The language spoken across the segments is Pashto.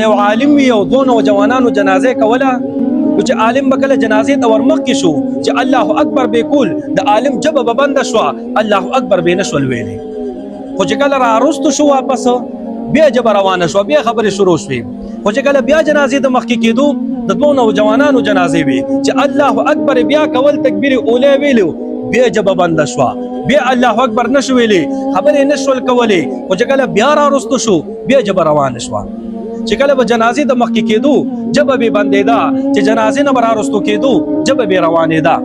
یو عالم وي او دوه نوجوانانو جنازه کوله، نو چې عالم به کله جنازې ته ورمخکې شو چې الله اکبر به کول، د عالم ژبه به بنده شوه، الله اکبر به نه شول ویلی. خو چې کله راوروستو شو واپس، بیا ژبه روانه شوه، بیا خبرې شروع شوې. خو چې کله بیا جنازې ته مخکې کېدو، د دوو نوجوانانو جنازې وي، چې الله اکبر بیا کول، تکبیر اولی ویلو، بیا ژبه بنده شوه، بیا الله اکبر نشو ویلی، خبرې نشول کولی. خو چې کله بیا راوروستو شو، بیا ژبه روانه شوه. چې کله به جنازې ته مخکې کېدو، ژبه به بندېده، چې جنازې نه به راوروستو کېدو، ژبه به روانېده.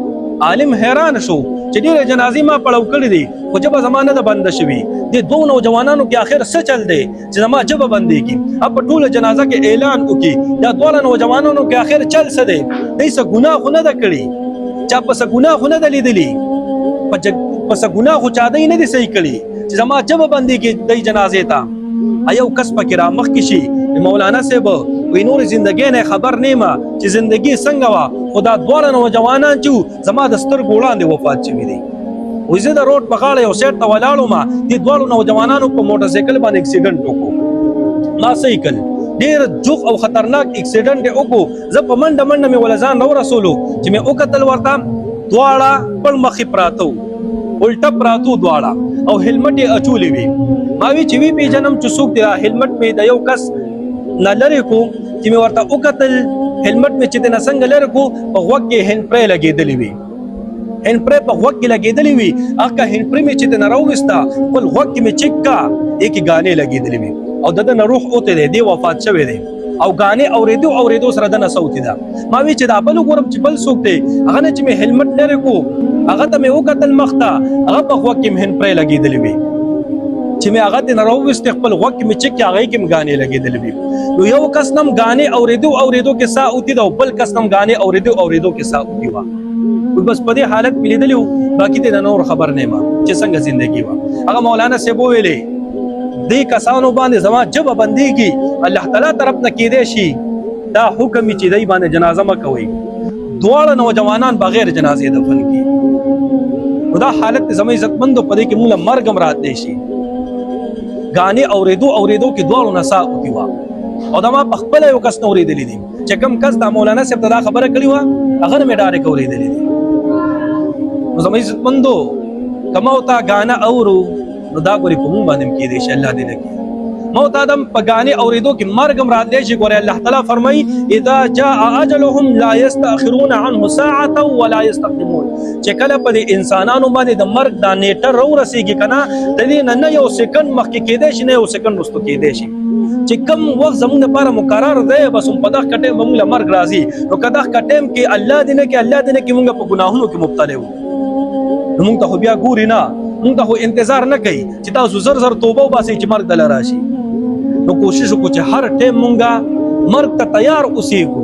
عالم حیران شو چې ډېرې جنازې ما پړاو کړې دي، خو ژبه زما نه ده بنده شوې. دې دوو نوجوانانو کې اخر څه چل دی چې زما ژبه بندېږي؟ اب په ټوله جنازه کې اعلان وکړي، دا دواړه نوجوانانو کې اخر چل څه دی؟ دوی څه ګناه خو نه ده کړې، چا په څه ګناه خو نه ده لیدلې، په څه ګناه خو چا دی نه دي صحیح کړي چې زما ژبه بندېږي دی جنازې ته. یو کس پکې را مخکې شي، مولانا صاحب وی نور زندګۍ نه خبر نیمه چې زندگی څنګه وه، خو دا دواړه نوجوانان چې زما د سترګو وړاندې وفات شوي دي. وایي زه د روډ په غاړه یو سیټ ته ولاړ وم، دې دواړو نوجوانانو په موټر سایکل باندې اکسیډنټ وکړو. ما صحیح کړ، ډېر جوخ او خطرناک اکسیډنټ یې وکړو. زه په منډه منډه مې وله ځان راورسولو، چې مې وکتل ورته، دواړه پړ مخې پراته وو، الټه پراتو دواړه، او هلمټ یې اچولې وي. ما وی چې وی پیژنم چې څوک دی. هلمټ مې د یو کس نه لرې کو، چې مې ورته وکتل، هلمټ مې چې د څنګه لرې کو، په غوږ کې هند پرې لګېدلې وي، هند پرې په غوږ کې لګېدلې وي. هغه هند پرې مې چې د نه راوویسته، خپل غوږ کې مې چک کا، یې کې ګانې لګېدلې وي، او د ده نه روح اوتی دی، دی وفات شوی دی، او ګانې اورېدو اورېدو سره د نه صوتي ده. ما وی چې دا بل وګورم چې بل څوک دی. هغه نه چې مې هلمټ لرې کو، هغه ته مې وکتل مخته، هغه په غوږ کې مې هند پرې لګېدلې وي. چې مې هغه ترې راوویستې، خپل غوږ کې مې چک، هغې کې مې ګانې لګېدلې وي. نو یو کس نم ګانې اورېدو اورېدو کې ساه اوتی ده، او بل کس نم ګانې اورېدو اورېدو کې ساه اوتی وه. بس په دې حالت مې لیدلی وو، باقي ترې نور خبر نه یم چې څنګه زندګي وه. هغه مولانا صاحب وویلې دې کسانو باندې زما ژبه بندېږي، الله تعالی طرف نه کېدی شي دا حکم چې دی باندې جنازه مه کوئ، دواړه نوجوانان بغیر جنازې دفن کړي. نو دا حالت زما عزتمندو، په دې کې موږ له مرګ هم راتلی شي. ګانې اورېدو اورېدو کې دواړو نه ساه اوتي وه، او دا ما په خپله یو کس نه اورېدلي دي، چې کوم کس دا مولانا صاحب ته دا خبره کړې وه، هغه نه مې ډایرکټ اورېدلي دي. نو زما عزتمندو، که ما او تا ګانه اورو، نو دا ګورې په مونږ باندې هم کېدی شي، الله دې نه کړي، ما او تا دم په ګانې اورېدو کې مرګ هم راتلی شي. ګورې الله تعالی فرمایي اذا جاء اجلهم لا يستأخرون عنه ساعة ولا يستقدمون، چې کله په دې انسانانو باندې د مرګ دا نیټه راورسېږي که نه، د دې نه نه یو سیکنډ مخکې کېدی شي، نه یو سیکنډ وروسته کېدی شي. چې کوم وخت زموږ لپاره مقرر دی، بس هم په دغه ټایم به موږ له مرګ راځي. نو که دغه ټایم کې، الله دې نه کړي، الله دې نه کړي، موږ په ګناهونو کې مبتلا وو، نو موږ ته خو بیا ګوري نه، موږ ته خو انتظار نه کوي چې تاسو زر زر توبه وباسئ چې مرګ دله راشي. نو کوشش وکړو چې هر ټایم مونږه مرګ ته تیار اوسېږو.